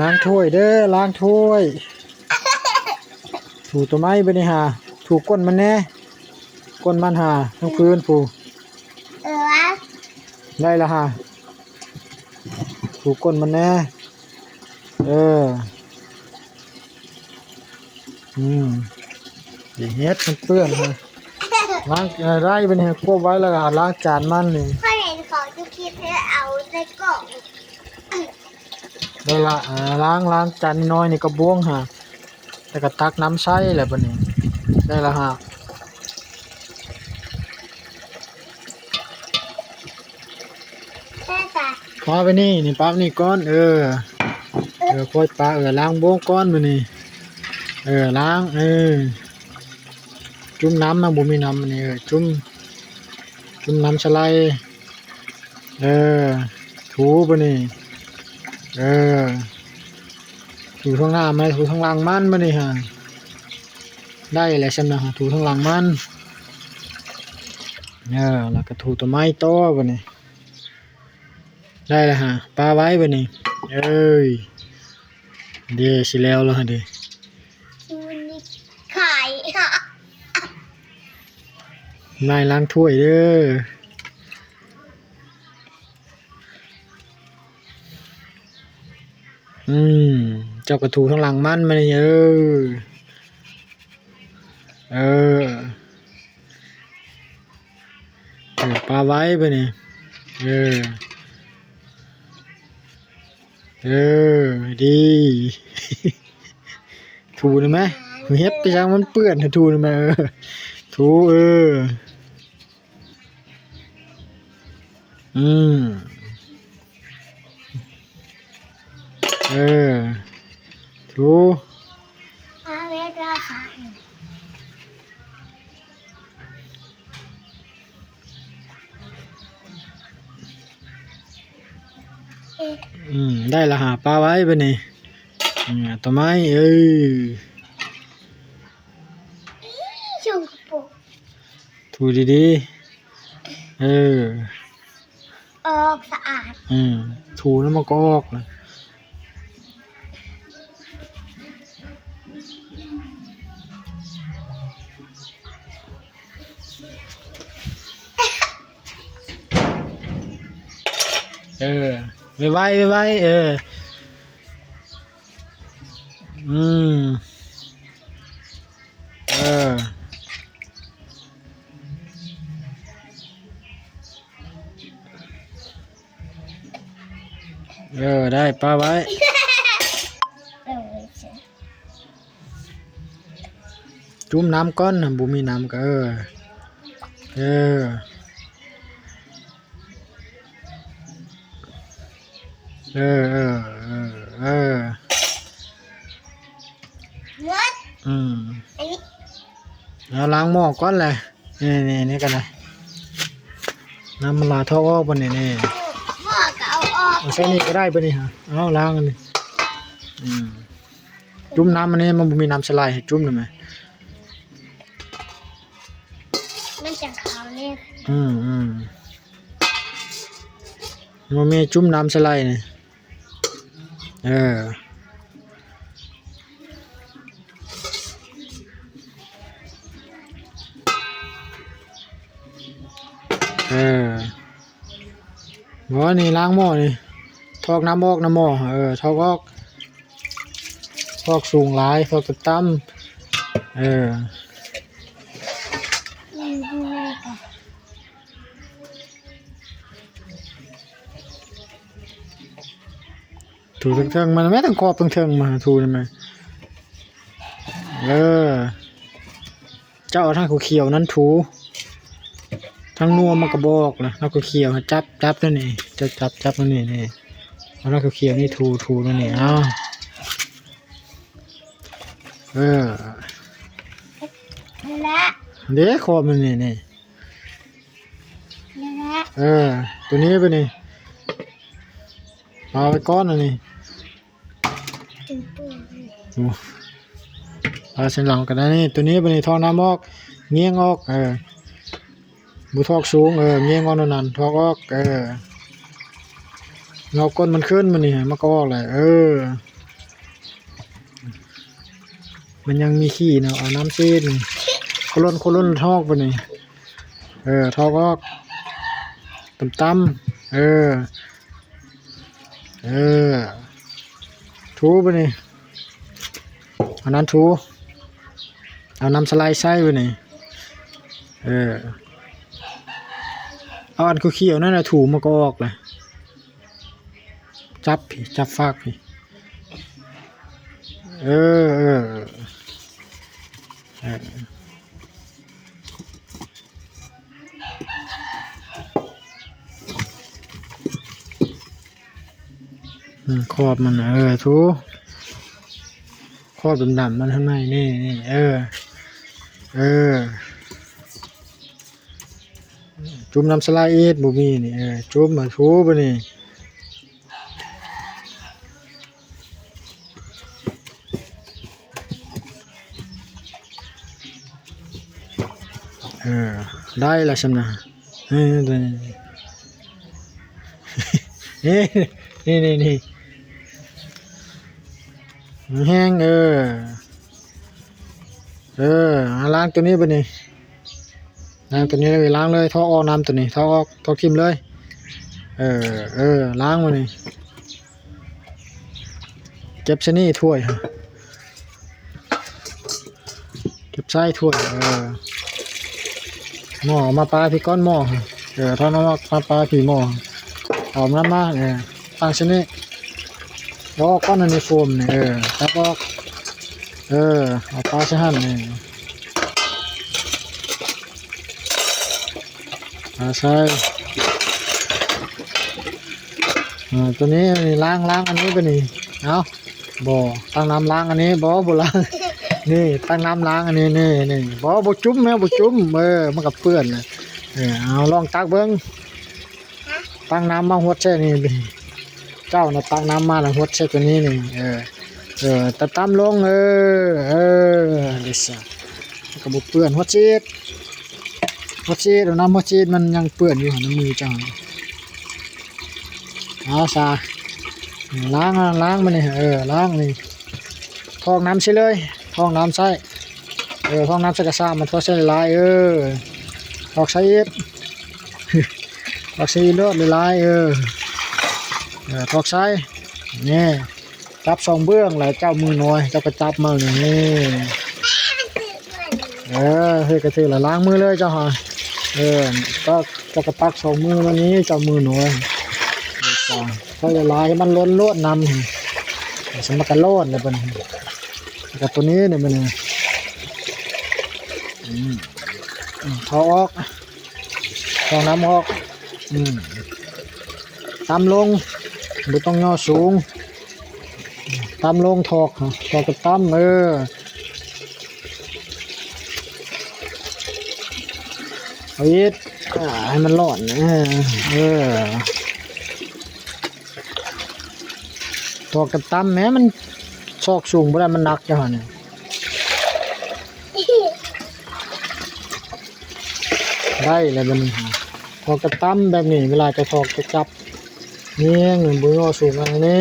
ລ້າງຖ້ວຍເດີ້ ລ້າງຖ້ວຍ. ຖູໂຕໄມ້ບາດນີ້ຫາ ຖູກົ້ນມັນແດ່ ກົ້ນມັນຫາ ທັງພື້ນພຸ້ນ. ເອີ ໄດ້ລະຫາ ຖູກົ້ນມັນແດ່. ເອີ ອືມ ຢ່າເຮັດມັນເປື້ອນຫັ້ນ ລ້າງ ເອີ ໄດ້ບາດນີ້ ຄວບໄວ້ແລ້ວກໍລ້າງຈານມັນນີ້. ຂ້ອຍເຫັນເຂົາຢູ່ຄລິບໃຫ້ເອົາໃສ່ກ່ອງ ໄດ້ລະ ເອີ ລ້າງ ລ້າງຈານນ້ອຍໆນີ້ ກະບ້ວງຫາ ແລ້ວກໍຕັກນ້ຳໃສ່ແຫຼະບາດນີ້ ໄດ້ລະຫາ. ປະໄວ້ນີ້ ນີ້ປະໄວ້ນີ້ກ່ອນ ເອີ ເອີ ຄ່ອຍປະ ເອີ ລ້າງໂບກກ່ອນບາດນີ້ ເອີ ລ້າງ ເອີ ຈຸ່ມນ້ຳນະ ບໍ່ມີນ້ຳນີ້ ເອີ ຈຸ່ມ ຈຸ່ມນ້ຳສະໄລ ເອີ ຖູບາດນີ້ ເອີ ຖູທາງໜ້າມັນ ຖູທາງຫຼັງມັນບາດນີ້ຫາ ໄດ້ແຫຼະ ຊ່ຳນັ້ນ ຖູທາງຫຼັງມັນ ເອີ ແລ້ວກໍຖູໂຕໄມ້ຕໍ່ບາດນີ້ ໄດ້ແລ້ວຫາ ປະໄວ້ບາດນີ້ ເອີຍ ເດ້ ຊິແລ້ວແລ້ວຫາເດ້ ຂາຍ ນາຍລ້າງຖ້ວຍເດີ້. ອືມ ເຈົ້າກະຖູທາງຫຼັງມັນມານີ້ ເອີ ເອີ ເອີ ປະໄວ້ບາດນີ້ ເອີ ເອີ ດີ ຖູໄດ້ໄໝ? ເຮັດໄປຈັ່ງມັນເປື້ອນ ຖູໄດ້ໄໝ? ເອີ ຖູ ເອີ ອືມ ເອີ ຖູ ອືມ ໄດ້ລະຫາ ປະໄວ້ບາດນີ້ ອືມ ເອົາໂຕໄມ້ ເອີ ສະກະປົກ ຖູດີໆ ເອີ ອອກສະອາດ ອືມ ຖູແລ້ວມັນກໍອອກນະ ເອີ ໄວໆ ໄວໆ ເອີ ອືມ ເອີ ເອີ ໄດ້ ປະໄວ້ ເອີ ຈຸ່ມນ້ຳກ່ອນ ບໍ່ມີນ້ຳກໍ ເອີ ເອີ ເອີ ເອີ ເອີ ເອີ ໝົດ ອືມ ອັນນີ້ ເອົາລ້າງໝໍ້ກ່ອນແຫຼະ ນີ້ໆ ນີ້ກໍໄດ້ ນ້ຳມັນຫຼາຍ ຖອກອອກບາດນີ້ ນີ້ ໝໍ້ກໍເອົາອອກ ເອົາໃສ່ນີ້ກໍໄດ້ບາດນີ້ຫາ ເອົາລ້າງອັນນີ້ ອືມ ຈຸ່ມນ້ຳອັນນີ້ ມັນບໍ່ມີນ້ຳສະໄລໃຫ້ຈຸ່ມໄດ້ໄໝ? ມັນຈະຂາວແນ່ ອືມ ອືມ ມັນມີຈຸ່ມນ້ຳສະໄລນີ້ ເອີ ເອີ ບໍ່ ນີ້ລ້າງໝໍ້ນີ້ ຖອກນ້ຳອອກນຳໝໍ້ ເອີ ຖອກອອກ ຖອກສູງຫຼາຍ ຖອກຕ່ຳໆ ເອີ ຖູເທິງໆ ມັນແມ່ ທັງຂອບທັງເທິງ ມາຖູໄດ້ໄໝ? ເອີ ເຈົ້າເອົາທາງຂຽວໆນັ້ນຖູ ທາງນົວມັນກະບໍ່ອອກລະ ທາງຂຽວ ຈັບ ຈັບໂຕນີ້ ຈັບ ຈັບ ຈັບໂຕນີ້ ນີ້ ເອົາທາງຂຽວໆນີ້ຖູ ຖູໂຕນີ້ ເອົາ ເອີ ນີ້ແຫຼະ ເດ້ ຂອບມັນນີ້ ນີ້ ນີ້ແຫຼະ ເອີ ໂຕນີ້ບາດນີ້ ເອົາໄວ້ກ່ອນອັນນີ້ ໂອ້ ເອົາເສັ້ນຫຼັງກໍໄດ້ນີ້ ໂຕນີ້ບາດນີ້ຖອກນ້ຳອອກ ແງງອອກ ເອີ ບໍ່ຖອກສູງ ເອີ ແງງອອກນັ້ນ ຖອກອອກ ເອີ ເງົາກົ້ນມັນຂຶ້ນ ບາດນີ້ມັນກໍອອກແຫຼະ ເອີ ມັນຍັງມີຂີ້ເນາະ ເອົານ້ຳຊີດນີ້ ໂຄລົນໆ ຖອກບາດນີ້ ເອີ ຖອກອອກ ຕຳໆ ເອີ ເອີ ຖູບາດນີ້ ເອົານັ້ນຖູ ເອົານ້ຳສະໄລໃສ່ບາດນີ້ ເອີ ເອົາອັນຂຽວໆ ນັ້ນນະຖູ ມັນກໍອອກແຫຼະ. ຈັບພີ້ ຈັບຟາກພີ້ ເອີ ເອີ ເອີ ອືມ ຂອບມັນ ເອີ ຖູ ຂອບດຳໆ ມັນທາງໃນ ນີ້ ນີ້ ເອີ ເອີ ຈຸ່ມນ້ຳສະໄລອີກ ບໍ່ມີນີ້ ເອີ ຈຸ່ມມາຖູບາດນີ້ ເອີ ໄດ້ລະຊຳນະ ເອີ ນີ້ ນີ້ ນີ້ ແຮງ ເອີ ເອີ ລ້າງໂຕນີ້ບາດນີ້ ລ້າງໂຕນີ້ເລີຍ ລ້າງເລີຍ ຖອກອອກນ້ຳໂຕນີ້ ຖອກອອກ ຖອກຖິ້ມເລີຍ ເອີ ເອີ ລ້າງບາດນີ້ ເກັບໃສ່ນີ້ຖ້ວຍ ເກັບໃສ່ຖ້ວຍ ເອີ ໝໍ້ເອົາມາປາພີ້ກ່ອນ ໝໍ້ ເອີ ຖອນອອກມາປາພີ້ໝໍ້ ເອົານ້ຳມາ ເອີ ຕັ້ງໃສ່ນີ້ ເອົາອອກກ່ອນ ອັນນີ້ໂຟມນີ້ ເອີ ຕັດອອກ ເອີ ເອົາປາໃສ່ຫັ້ນນີ້ ປາໃສ່ ເອີ ໂຕນີ້ ນີ້ ລ້າງ ລ້າງອັນນີ້ບາດນີ້ ເອົາ ບໍ່ ຕັກນ້ຳລ້າງອັນນີ້ ບໍ່ ບໍ່ລ້າງ ນີ້ ຕັກນ້ຳລ້າງອັນນີ້ ນີ້ ນີ້ ບໍ່ ບໍ່ຈຸ່ມ ແມວບໍ່ຈຸ່ມ ເອີ ມັນກໍເປື້ອນນະ ເອີ ເອົາ ລອງຕັກເບິ່ງ ຕັກນ້ຳມາຫົດໃສ່ນີ້ ເຈົ້ານະຕັກນ້ຳມາແລ້ວຫົດໃສ່ໂຕນີ້ນີ້ ເອີ ເອີ ຕຳໆລົງ ເອີ ເອີ ເດຊະ ມັນກໍບໍ່ເປື້ອນ ຫົດຊີດ ຫົດຊີດ ເອົານ້ຳຫົດຊີດ ມັນຍັງເປື້ອນຢູ່ຫັ້ນ ໃນມືເຈົ້າ ເອົາຊະ ລ້າງ ລ້າງມານີ້ ເອີ ລ້າງນີ້ ຖອກນ້ຳໃສ່ເລີຍ ຖອກນ້ຳໃສ່ ເອີ ຖອກນ້ຳໃສ່ກະຊາ ມັນຖອກໃສ່ຫຼາຍໆ ເອີ ຖອກໃສ່ອີກ ຖອກໃສ່ອີກໂລດຫຼາຍໆ ເອີ ເອີ ຖອກໃສ່ ນີ້ ຈັບສອງເບື້ອງແຫຼະ ເຈົ້າມືນ້ອຍ ເຈົ້າກໍຈັບມານີ້ ເອີ ເຮັດກະຖືກລະ ລ້າງມືເລີຍເຈົ້າຫາ ເອີ ເຈົ້າ ເຈົ້າກໍຕັກສອງມືມານີ້ ເຈົ້າມືນ້ອຍ ໃສ່ຫຼາຍໆ ໃຫ້ມັນລົ້ນໂລດນ້ຳ ໃຫ້ມັນກະລ້ອນແລ້ວບັດນີ້ ແລ້ວກໍໂຕນີ້ນີ້ ບັດນີ້ ອືມ ອືມ ເອົາອອກ ເອົານ້ຳອອກ ອືມ ຕຳລົງ ບໍ່ຕ້ອງຍໍສູງ ຕຳລົງ ຖອກ ຖອກກໍຕຳ ເອີ ເອົາອີກ ອ່າ ໃຫ້ມັນຮ້ອນ ເອີ ເອີ ຖອກກໍຕຳ ແມ້ມັນຊອກສູງບໍ່ໄດ້ ມັນໜັກຢູ່ຫັ້ນ ໄດ້ແລ້ວບັດນີ້ ຖອກກໍຕຳແບບນີ້ ເວລາຈະຖອກຈະຈັບ ນີ້ ບໍ່ຍໍສູງ ອັນນີ້